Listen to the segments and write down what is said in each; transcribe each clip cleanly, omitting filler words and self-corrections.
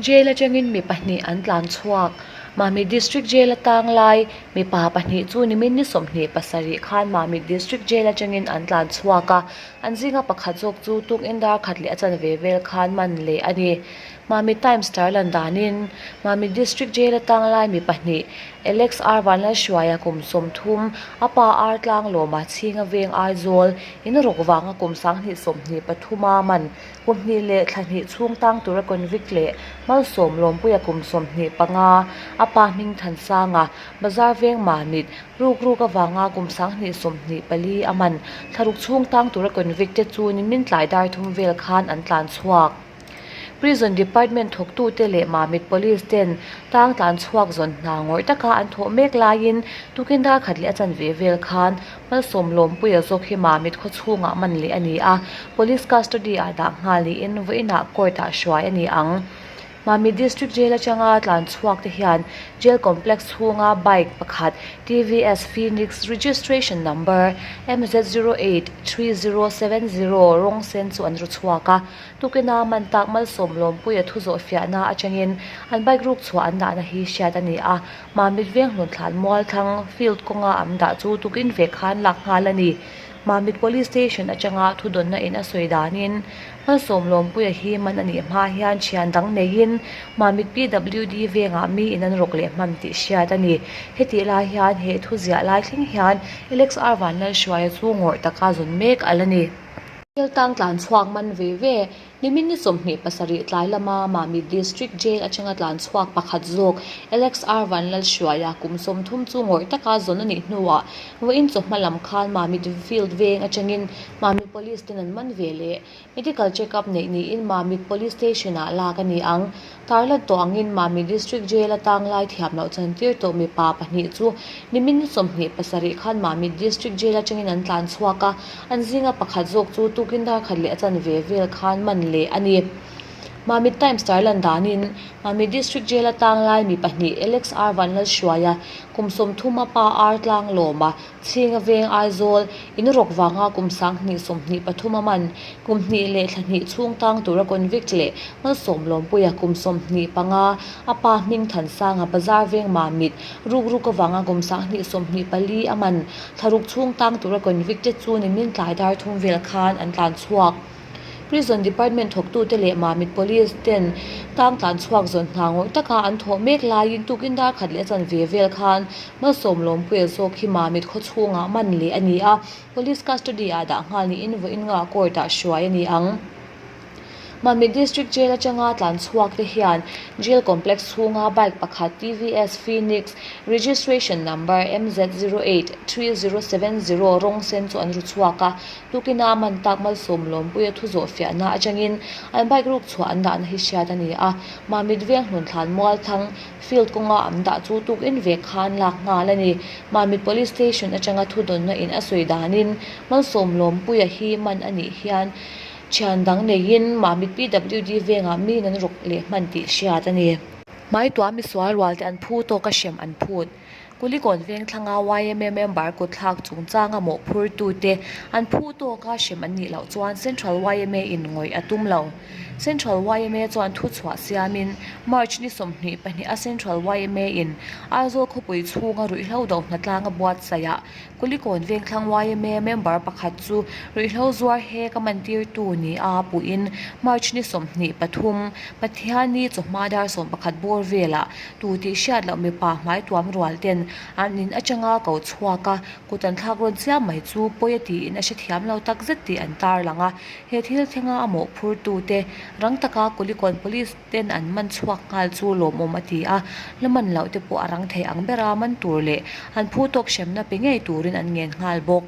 Jail atangin mi pahnih an tlan chhuak. Mamit District Jail atang lai mipa pahnih chu nimin ni 27 khan Mamit District Jail atangin an tlan chhuak a, an zinga pakhat zawk chu tukin dar khat leh a chanve vel khan man leh a ni. Mamit Times tarlan danin Mamit District Jail atang lai mi pahnih Alex R Vanlalhruaia kum 30, a pa Ar Tlanglawma chhinga veng Aizawl in rawk vanga kum 2023 a man Kum hnih leh thla hnih chhung tang tura convict leh Malsawm Lawmpuia kum 25, a pa hming Thansanga, Bazar veng Mamit, ruk ruk avanga kum 2024 a man thlaruk chhung tang tura convict te chu nimin tlai dar thum vel khan an tlan chhuak. Prison Department thawktute leh Mamit Police ten tang tlan chhuak zawn hna ngawih taka an thawh mek laiin tukin dar khat leh a chanve vel khan Malsawm Lawmpuia zawk hi Mamit khaw chhungah man leh a ni a, Police custody ah dah nghal niin vawiinah court ah hruai a ni ang. Mamit District Jail atanga tlan chhuak te hian Jail Complex chhunga bike pakhat TVS Phoenix registration number MZ083070 rawng sen chu an ru chhuak a, Tukina man tak Malsawm Lawmpuia thu zawh fiahna atangin an bike ruk chhuah an dahna hi hriat a ni a, Mamit veng hlun thlan mual thlang field kawnga an dah chu tukin ve khan lak nghal a ni. Mamit Police Station atanga thudawnna in a sawi danin Malsawm Lawmpuia hi man a nih hma hian thian dang neiin Mamit PWD vengah mi in an rawk leh hman tih hriat a ni. Hetih lai hian he thu ziah lai thleng hian Alex R Vanlalhruaia chu ngawrh taka zawn mek a la ni. Keltang tlan chhuak man ve ve. Nimin ni 27 tlai lama Mamit District Jail atanga tlan chhuak pakhat zawk Alex R Vanlalhruaia kum 30 chu ngawih taka zawn a nih hnuah vawiin chawhma lam khan Mamit Field veng atangin Mamit Police ten an man ve leh. Medical check up neih niin Mamit Police Station ah lak a ni ang. Tarlan tawh angin Mamit District Jail atang lai thiam loh chantir tawh mipa pahnih chu nimin ni 27 khan Mamit District Jail atangin an tlan chhuak a, an zinga pakhat zawk chu tukin dar khat leh a chanve vel khan man leh a ni. Mamit Times tarlan danin Mamit District Jail atang lai mi pahnih Alex R Vanlalhruaia kum 30 a pa Ar Tlanglawma Chhinga veng Aizawl, in rawk vanga kum 2023 a man, kum hnih leh thla hnih chhung tang tura convict leh Malsawm Lawmpuia kum 25, a pa hming Thansanga Bazar veng Mamit, ruk ruk avanga kum 2024 a man, thla ruk chhung tang tura convict te chu nimin tlai dar thum vel khan an tlan chhuak. Prison Department thawktute leh Mamit Police ten tang tlan chhuak zawn hna ngawih taka an thawh mek laiin tukin dar khat leh a chanve vel khan Malsawm Lawmpuia zawk hi Mamit khaw chhungah man leh a ni a, Police custody ah dah nghal niin vawiin nga court ah hruai a ni ang. Mamit District Jail atanga tlan chhuak te hian Jail Complex chhunga bike pakhat TVS Phoenix registration number MZ083070 rawng sen chu an ru chhuak a, Tukina man tak Malsawm Lawmpuia thu zawh fiahna atangin an bike ruk chhuah an dahna hi hriat a ni a, Mamit veng hlun thlan mual thlang field kawnga an dah chu tukin ve khan lak nghal a ni. Mamit Police Station atanga thu dawnna in a sawi danin Malsawm Lawmpuia hi man a nih hian thian dang neiin Mamit PWD vengah miin an rawk leh hman tih hriat a ni. Hmaituah misual rual te an phu tawk a hrem an phut. Kulikawn veng thlanga yma member kut thlak chungchanga mawhphurtute an phu tawka hrem an nih loh chuan Central yma in ngawih a tum lo. Central yma chuan thu chhuah siamin March ni 22 a Central yma in Aizawl khawpui chhunga ruihhlo do hnatlanga buatsaihah Kulikawn veng thlang yma member pakhat chu ruihhlo zuar hek a mantirtu ni a puhin March ni 23, Pathianni chawhma dar 11 bawr velah tu tih hriat loh mipa hmai tuam rual ten an in atanga ko chhuak a, kut an thlak rawn chiam mai chu pawi a tiin a hrethiam lo tak zet tih an tarlang a. He thil thlenga a mawhphurtu te rang taka Kulikawn Police ten an man chhuak nghal chu lawmawm a ti a, la man loh te pawh a rang thei ang bera man tur leh an phu tawk hremna pe ngei turin an ngen nghal bawk.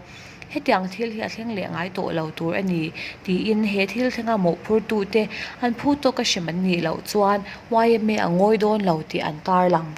Hetiang thil hi a thleng leh ngai tawh lo tur a ni tiin he thil thlenga mawhphurtute an phu tawka hrem an nih loh chuan yma a ngawi dawn lo tih an tarlang.